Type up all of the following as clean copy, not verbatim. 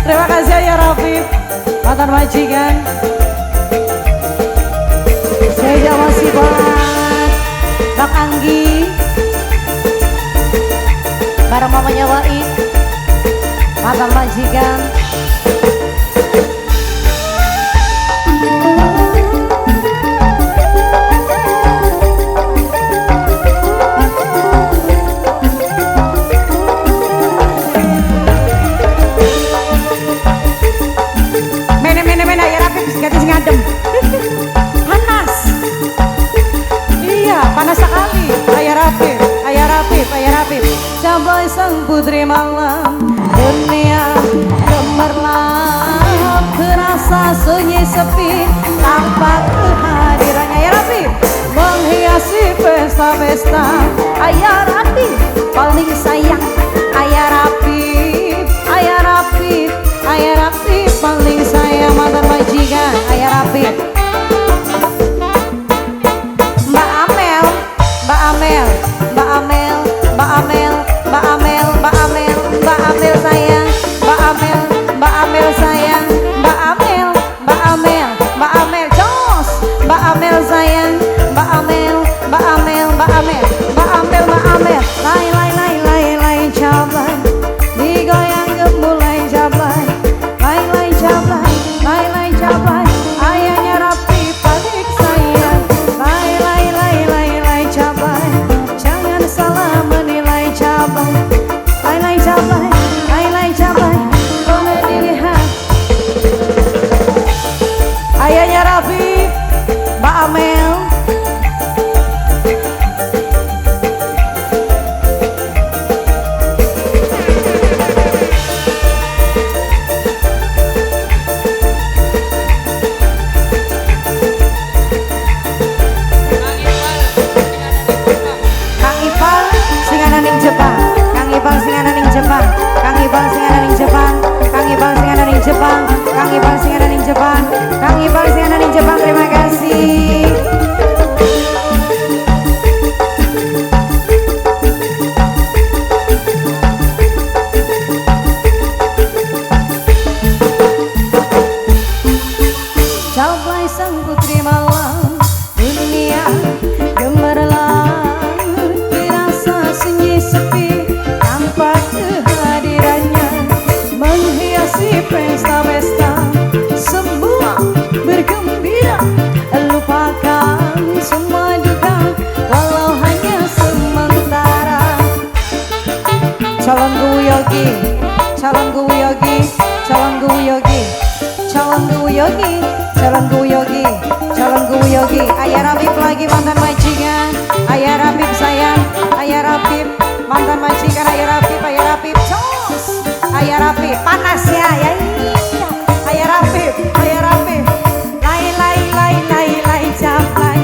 Terima kasih ya Rafif, mantan majikan. Saya masih buat Bang Anggi bareng mamanya Waid, mantan majikan. Ngadem. Panas. Iya, panas sekali. Ayah Rafif, Ayah Rafif, Ayah Rafif. Sampai sang putri malam, dunia gemerlap, terasa sunyi sepi tanpa kehadirannya. Ayah Rafif menghiasi pesta-pesta. Ayah Rafif paling sayang. Ayah Rafif, Ayah Rafif, Ayah Rafif paling sayang mantan majikan. Ayah Rafif, Mbak Amel, Mbak Amel, Mbak Amel, Mbak Amel, Mbak Amel, Mbak Amel, Mbak Amel sayang, Mbak Amel, Mbak Amel sayang, Mbak Amel, Mbak Amel, Mbak Amel, jos, Mbak Amel sayang, Mbak Amel, Mbak Amel, Mbak Amel, Mbak Amel, Mbak Amel, lai lai lai lai lai jablay, digoyang gemulai jablay, lai lai jablay, lai lai jablay, ayahnya Rapi paling sayang, lai lai lai lai lai jablay, jangan salah menilai jablay, lai lai jablay, lai lai jablay, boleh dilihat. Ayahnya Rafi, Mbak Amel. Kang Ipal sing ana ning Jepang, Kang Ipal sing ana ning Jepang, Kang Ipal sing ana ning Jepang, Kang Ipal sing ana ning Jepang, Kang Ipal sing ana ning Jepang, Kang Ipal sing ana ning Jepang, terima kasih. Capai sang putri malam, dunia gemerlap, terasa sunyi sepi tanpa kehadirannya, menghiasi pesta-pesta, semua bergembira, lupakan semua duka walau hanya sementara. Calon Yogi, calon Yogi, calon Yogi, calon Yogi, calon Yogi, calon Yogi. Ayah Rafif lagi mantan majikan, Ayah Rafif sayang, Ayah Rafif mantan majikan, Ayah Rafif, Ayah Rafif, jos, Ayah Rafif panas ya, ya iya, Ayah Rafif, Ayah Rafif, lai lai lai lai lai jablay,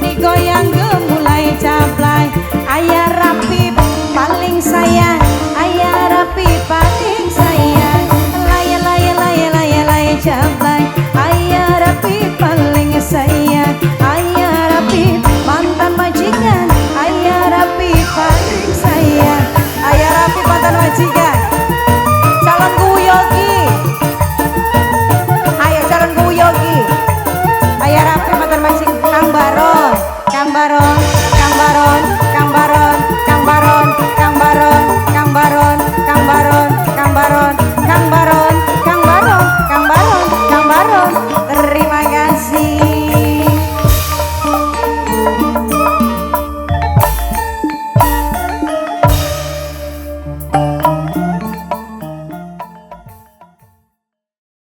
digoyang gemulai jablay, Ayah Rafif paling sayang, Ayah Rafif paling sayang, lai lai lai lai lai jablay, Ayah Rafif paling sayang, Ayah Rafif mantan majikan, Ayah Rafif paling sayang, Ayah Rafif mantan majikan, calon Yogi, ayo calon Yogi, Ayah Rafif mantan majikan, Kang Baron, Kang Baron, Kang Baron, Kang Baron,